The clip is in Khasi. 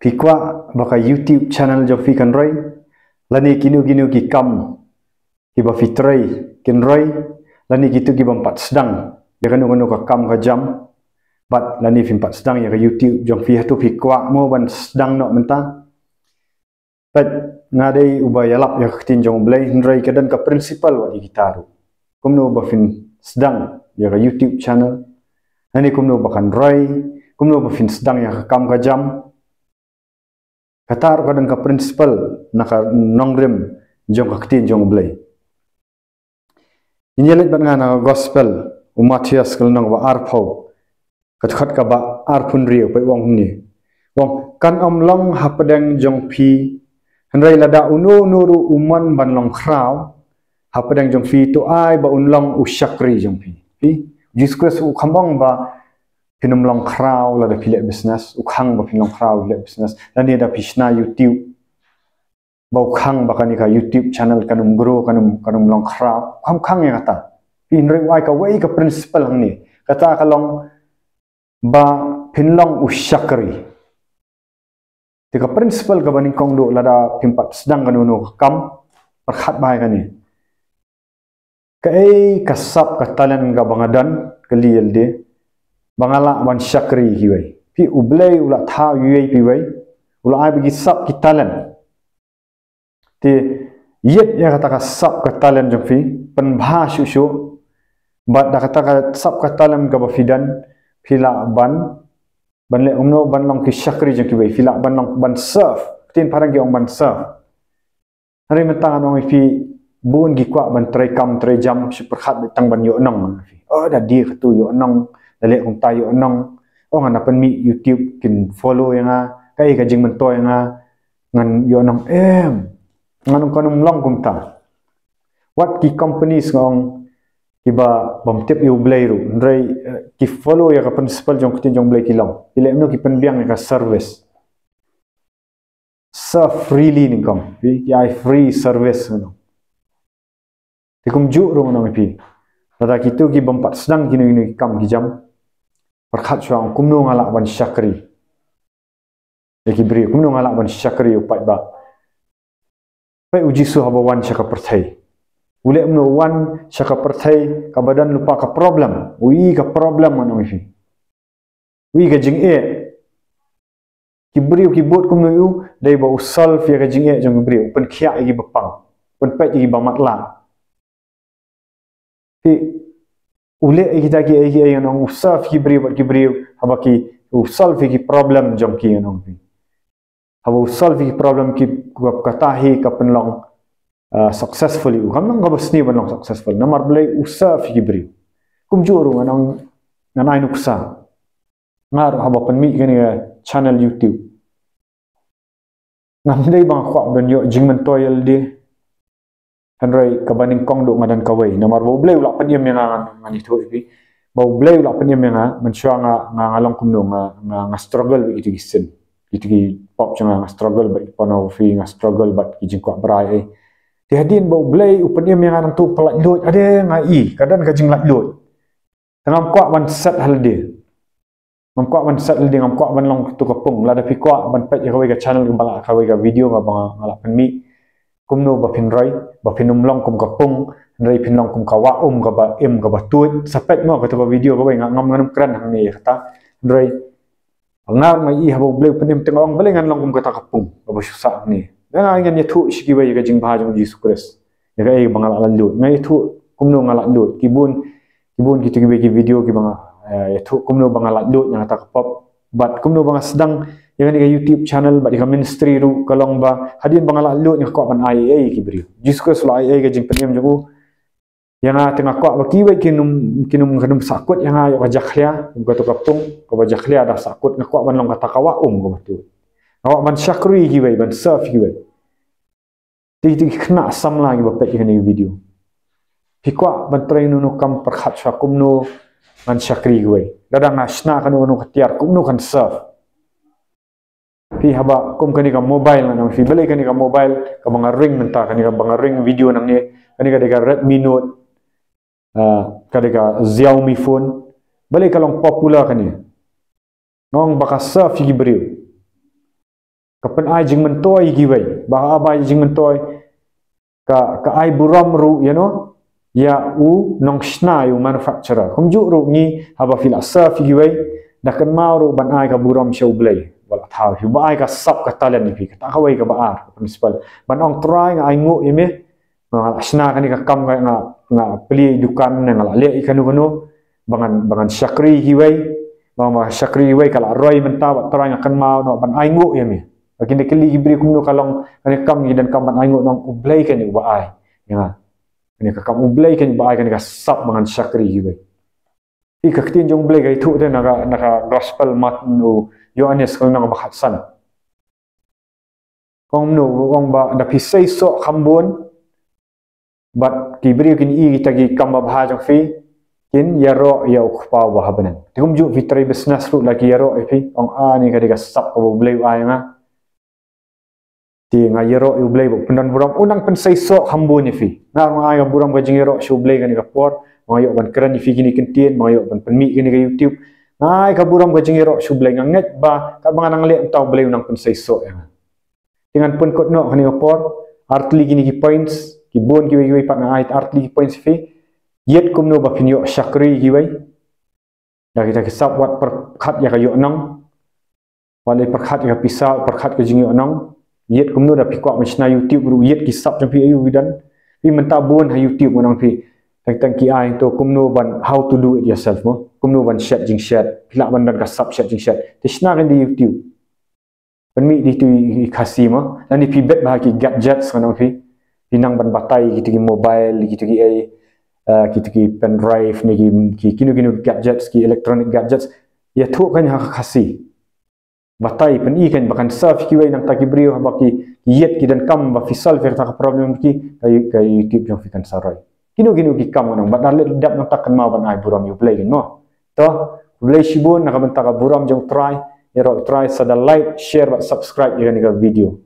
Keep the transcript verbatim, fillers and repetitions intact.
Phi kwah ba ka YouTube channel jong phi kan roi, lane kino kino ki kam kiba phi trei kin roi, lane kito ki bym pat sdang ïa kano kano ka kam ka jam, bad lane phim pat sdang ïa ka YouTube jong phi, hato phi kwah mo ban sdang noh mynta? Peit, nga dei uba ïalap ïa ka ktien jong U Blei, hynrei ka don ka principle wat ïa kita ruh. Kumno ba phin sdang ïa ka YouTube channel, lane kumno ba kan roi, kumno ba phin sdang ïa ka kam ka jam. Kata ruh ka don ka principle na ka nongrim jong ka ktien jong U Blei. Ngin ïa leit bad nga na ka gospel u Mathaios ka lynnong ba arphew, ka dkhot kaba arphew hynriew, peit u ong kumne. U ong, kan ym long hapdeng jong phi, hynrei lada uno uno ruh u mon ban long khraw hapdeng jong phi, to ai ba un long u shakri jong phi. Phi, Jisu Khrist u kham ong ba phin ym long khraw lada phi leh business, u khang ba phin long khraw leh business, lane da phi shna YouTube, ba u khang ba kane ka YouTube channel kan ym grow, kan ym, kan ym long khraw. U kham khang ïa kata. Phi, hynrei u ai kawei ka principle hangne. Kata ka long ba phin long u shakri. Te ka principle kaba nyngkong duh, lada phim pat sdang kano kano ka kam, pyrkhat bha ïa kane. Kaei ka sap ka talent kaba nga don, kylli ïalade, ba nga lah ban shakri ïa kiwei? Phi, U Blei u la thaw ïa iwei pa iwei, u la ai ba ki sap ki talent. Te ïit ïa kata ka sap ka talent jong phi, pynbha shuh shuh. Bad da kata ka sap ka talent kaba phi don, phi lah ban, ban leh kumno, ban long ki shakri jong kiwei, phi lah ban long, ban serve. Ktien phareng ki ong ban serve. Hynrei mynta ngan ong ïa phi, bun ki kwah ban trei kam trei jam, shu pyrkhat beit tang ban ïohnong. Oh, da die katu ïohnong, da leh kumta ïohnong. Oh, ngan da pynmih YouTube kin follow ïa nga, kaei ka jingmyntoi ïa nga, ngan ïohnong em. Ngan ong kan ym long kumta. Wat ki companies nga ong kiba bym tip ïa U Blei ruh, hynrei, eh, ki follow ïa ka principle jong ka ktien jong U Blei ki long. Ki leh kumno? Ki pynbiang ïa ka service. Serve freely nyngkong. Phi, ki ai free service, you know. Te kumjuh ruh ngan ong ïa phi, lada kito ki bym pat sdang kino kino ki kam ki jam, pyrkhat shuwa, kumno nga lah ban shakri ïa ki briew, kumno nga lah ban shakri ïa u paidbah. Peit u Jisu haba wan sha ka pyrthei, u leh kumno? U wan sha ka pyrthei kaba don lypa ka problem. U ïohi ka problem, ngan ong ïa phi. U ïohi ka jingeh. Ki briew ki bud kumno ïa u? Dei ba u solve ïa ka jingeh jong ki briew, u pynkhiah ïa kiba pang, u pynpeit ïa kiba matlah. Phi, u leh ïa kita kiei kiei, ngan ong, u serve ki briew bad ki briew, haba ki, u solve ïa ki problem jong ki, ngan ong, phi. Haba u solve ïa ki problem ki, ka, kata hi ka pynlong, ah, successful ïa u. Kam long kaba sniew ban long successful, namar balei? U serve ïa ki briew. Kumjuh ruh ngan ong, ngan ai nuksa. Nga ruh haba pynmih kane ka channel YouTube, ngam dei ba nga kwah ban ïoh jingmyntoi ïalade. Hynrei kaba nyngkong duh nga don kawei, namar ba U Blei u la pynim ïa nga, ngan, ngan ïathuh ïa phi. Ba U Blei u la pynim ïa nga, mynshuwa nga, nga, nga long kumno, nga, nga, nga struggle bad kito ki sin, kito ki pop jong nga, nga struggle bad pornography, nga struggle bad ki jingkwah brai, eh. Te hadien ba U Blei u pynim ïa nga nangtu, pynlait luid, ade nga i, ka don ka jinglaitluid. Te ngam kwah ban set ha lade. Ngam kwah ban set ha lade, ngam kwah ban long kato ka pung. Lada phi kwah ban peit ïa kawei ka channel kaba la, kawei ka video kaba nga, nga la pynmih, kumno ba phin roi, ba phin ym long kum ka pung, hynrei phin long kum ka wah um kaba im kaba tuid. Sa peit mo kato ka video kawei, nga ngam, ngan ym kren hangne ïa kata. Hynrei nga ruh nga i haba U Blei u pynim, te nga ong balei ngan long kum kata ka pung kaba shu sah hangne. Nga, ngan ïathuh sha kiwei ïa ka jingbha jong U Jisu Khrist. Ïa kaei ba nga la laitluid. Nga ïathuh kumno nga laitluid. Ki bun, ki bun kito kiwei ki video kiba nga, eh, ïathuh kumno ba nga laitluid ïa kata ka pop. Bad kumno ba nga sdang ïa kane ka YouTube channel bad ïa ka ministry ruh ka long ba hadien ba nga laitluid nga kwah ban ai ei ei ïa ki briew. Jisu Khrist u la ai ei ei ka jingpynim jong u ïa nga, te nga kwah ba kiwei kin ym, kin ym, kin ym sahkut ïa nga ïoh ka jakhlia kum kato ka pung kaba jakhlia da sahkut. Nga kwah ban long kata ka wah um kaba tuid. Nga kwah ban shakri ïa kiwei, ban serve ïa kiwei. Te, te ki khynnah samla kiba peit ïa kane ka video, phi kwah ban trei kano kano ka kam, pyrkhat shuwa kumno ngan shakri ïa kiwei. Lada nga shna kano kano ka tiar, kumno kan serve? Phi, haba kum kane ka mobile, ngan ong ïa phi, balei kane ka mobile kaba nga ring mynta, kane kaba nga ring video nangne, kane ka dei ka Redmi Note, ah, ka dei ka Xiaomi phone. Balei ka long popular kane? Nga ong ba ka serve ïa ki briew. Ka pynai jingmyntoi ïa kiwei. Ba haba ai jingmyntoi, ka, ka ai burom ruh, you know, ïa u nongshna, ïa u manufacturer. Kumjuh ruh ngi, haba phi la serve ïa kiwei, da kynmaw ruh ban ai ka burom sha U Blei. Wat la thaw, phi ba ai ka sap ka talent ïa phi, kata kawei kaba ar, ka principle. Ban ong Trai nga ainguh ïa me, nga la shna kane ka kam, nga, nga, nga plie dukan, nga la leh ïa kano kano, ba ngan, ba ngan shakri ïa kiwei, ba ngan shakri ïa kiwei, ka la roi mynta, bad Trai nga kynmaw noh ban ainguh ïa me. Ba kin da kylli ki briew kumno ka long kane ka kam, ngi donkam ban ainguh, ngan ong U Blei kein uba ai ïa nga kane ka kam, U Blei kein uba ai kane ka sap ba ngan shakri ïa kiwei. Phi, ka ktien jong U Blei ka ïathuh te na ka, na ka gospel Mat-, u Ïoannis ka lynnong ba khatsan. Kumno, ong ba da phi seisoh kham bun, bad ki briew kin ïohi ïa kita ki kam babha jong phi, kin ïaroh ïa U Kpa uba ha bneng. Te kumjuh phi trei business ruh, la ki ïaroh ïa phi, ong, ah, kane ka dei ka sap kaba U Blei u ai ïa nga. Te nga ïaroh ïa U Blei ba u pyndon burom, u nang pynseisoh kham bun ïa phi. Nga ruh nga ai ka burom ka jingïaroh sha U Blei kane ka por, ba nga ïoh ban kren ïa phi kine ki ktien, ba nga ïoh ban pynmih kane ka YouTube. Nga ai ka burom ka jingïaroh sha U Blei, nga ngeit ba katba nga nang leh mynta U Blei u nang pynseisoh ïa nga. Te ngan pynkut noh kane ka por, artylli kine ki points, ki bun kiwei kiwei pat nga ai artylli ki points ïa phi. Ïeit kumno ba phin ïoh shakri ïa kiwei. Da kita ki sap, wat pyrkhat ïa ka ïohnong. Wat leh pyrkhat ïa ka pisa, pyrkhat ka jingïohnong. Ïeit kumno, da phi kwah ban shna YouTube ruh, ïeit ki sap jong phi aïu ki don. Phi mynta bun ha YouTube, ngan ong phi. Teng teng ki ai to kumno ban, how to do it yourself mo. Kumno ban shet jingshet. Phi lah ban don ka sap shet jingshet. Te shna kane da YouTube. Pynmih da itu i Khasi mo. Lane phi bet bha ha ki gadgets, ngan ong phi. Phi nang ban batai ïa kito ki mobile, ïa kito ki, eh, eh, kito ki pen drive ne ki, ki kino kino gadgets, ki electronic gadgets. Ïathuh kein ha ka Khasi. Batai, pyni kein ba kan serve ïa kiwei, nangta ki briew haba ki, ki ïeit, ki donkam ba phi solve ïa kata ka problem ki, ka, ka YouTube jong phi kan sa roi. Kino kino ki kam, ngan ong, bad da leh dep, nangta kynmaw ban ai burom ïa U Blei kein mo. To, khublei shibun na ka bynta ka burom jong U Trai. Ïaroh U Trai, sa da like, share bad subscribe ïa kane ka video.